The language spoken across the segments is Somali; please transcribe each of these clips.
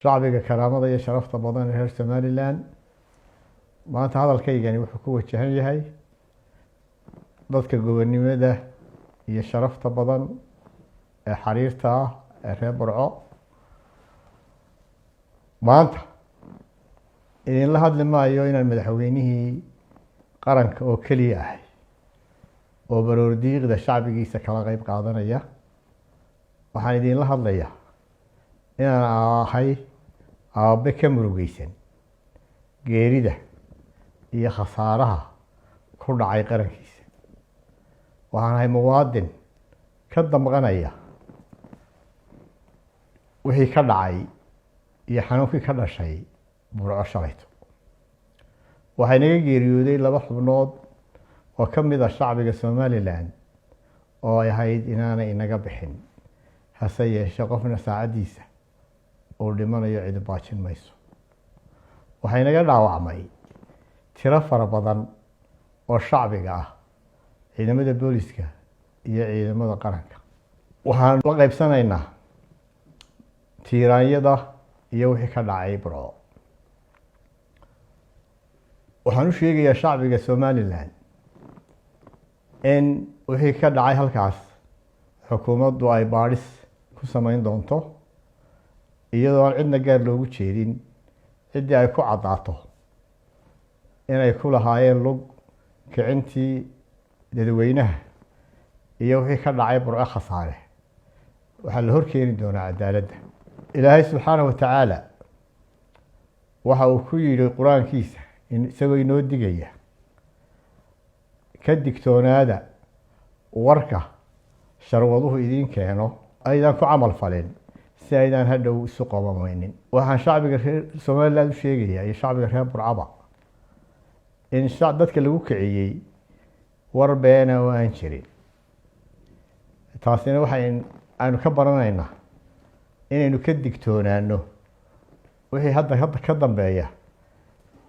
Shacbiga karaamada iyo sharafta badan ee reer Somaliland, maanta hadalkaygani wuxuu ku wajahan yahay dadka gobonimada iyo sharafta badan ee xariirta ah ee reer Burco. Maanta idinla hadli maayo inaan madaxweynihii qaranka oo keliya ahay oo baroordiiqda shacbigiisa kala qeyb qaadanaya. Waxaan idinla hadlayaa inaan ahay aabe ka murugeysan geerida iyo khasaaraha ku dhacay qarankiisa. Waxaan ahay muwaadin ka damqanaya wixii ka dhacay iyo xanuunkii ka dhashay Burco shalayto. Waxaa inaga geeriyooday laba xubnood oo ka mid ah shacbiga Somaliland oo ay ahayd inaanay inaga bixin, hase yeeshee qofna saacaddiisa uu dhimanayo cidi baajin mayso. Waxaa inaga dhaawacmay tiro fara badan oo shacbiga ah, ciidamada booliska iyo ciidamada qaranka. Waxaan la qaybsanaynaa tiiraanyada iyo wixii ka dhacay Burco. Waxaan u sheegayaa shacbiga Somaliland in wixii ka dhacay halkaas xukuumaddu ay baadhis ku samayn doonto, iyadoo aan cidna gaar loogu jeedin. Ciddii ay ku caddaato inay ku lahaayeen lug kicintii dadweynaha iyo wixii ka dhacay Burco khasaare, waxaa la horkeeni doonaa cadaaladda. Ilaahay subxaanahu wa tacaala waxa uu ku yidhi Qur-aankiisa, isagoo inoo digaya: "Ka digtoonaada warka sharwaduhu idiin keeno aydaan ku camal falin, si aydaan hadhow isu qomamaynin." Waxaan shacbiga reer Somaliland u sheegayaa iyo shacbiga reer Burcaba in dadka lagu kiciyey war beena oo aan jirin. Taasina waxay aynu ka baranaynaa inaynu ka digtoonaano wixii hadda ka dambeeya,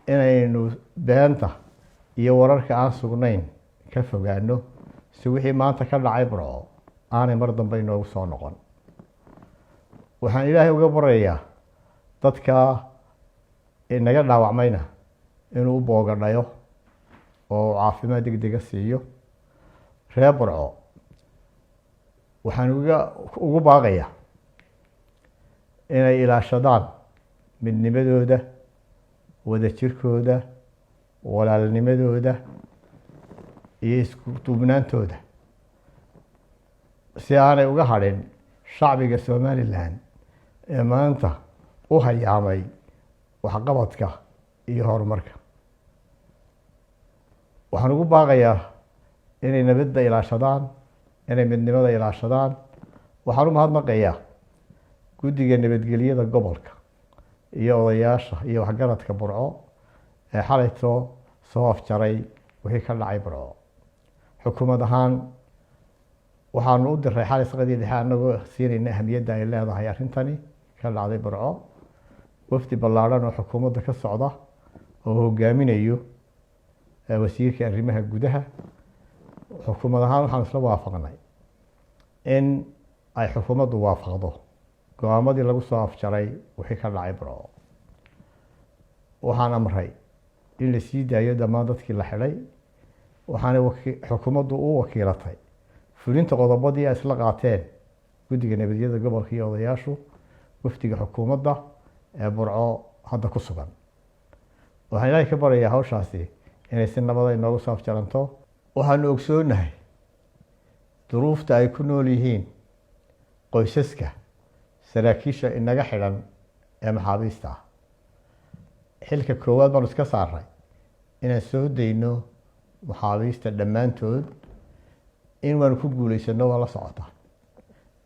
inaynu beenta iyo wararka aan sugnayn ka fogaano, si wixii maanta ka dhacay Burco aanay mar dambe inoogu soo noqon. Waxaan Ilaahay uga baryayaa dadka inaga dhaawacmayna inuu u boogadhayo oo caafimaad degdega siiyo. Reer Burco waxaan ugu baaqayaa inay ilaashadaan midnimadooda, wadajirkooda, walaalnimadooda iyo isku duubnaantooda, si aanay uga hadhin shacbiga Somaliland ee maanta u hayaamay waxqabadka iyo horumarka. Waxaan ugu baaqayaa inay nabadda ilaashadaan, inay midnimada ilaashadaan. Waxaan u mahadnaqayaa guddiga nabadgelyada gobolka iyo odayaasha iyo waxgaradka Burco ee xalayto soo afjaray wixii ka dhacay Burco. Xukuumad ahaan waxaanu u diray xalay saqdii dhexe, anagoo siinayna ahamiyadda ay leedahay arrintani ka dhacday Burco, wafdi ballaadhan oo xukuumadda ka socda oo hogaaminayo wasiirka arrimaha gudaha. Xukuumad ahaan waxaan isla waafaqnay in ay xukuumaddu waafaqdo go-aamadii lagu soo afjaray wixii ka dhacay Burco. Waxaan amray in la sii daayo dhammaan dadkii la xidhay, waxaana xukuumaddu u wakiilatay fulinta qodobadii ay isla qaateen guddiga nabadgelyada gobolka iyo odayaashu wafdiga xukuumadda ee Burco hadda ku sugan. Waxaan Ilaahay ka baryayaa hawshaasi inay si nabada inoogu soo afjaranto. Waxaanu ogsoonahay duruufta ay ku nool yihiin qoysaska saraakiisha inaga xidhan ee maxaabiista ah. Xilka koowaad baanu iska saaray inaan soo dayno maxaabiista dhammaantood. In waanu ku guulaysano waa la socota.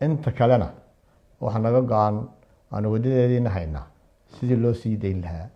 Inta kalena waxaa naga go-an, aanu waddadeediina haynaa sidii loo sii dayn lahaa.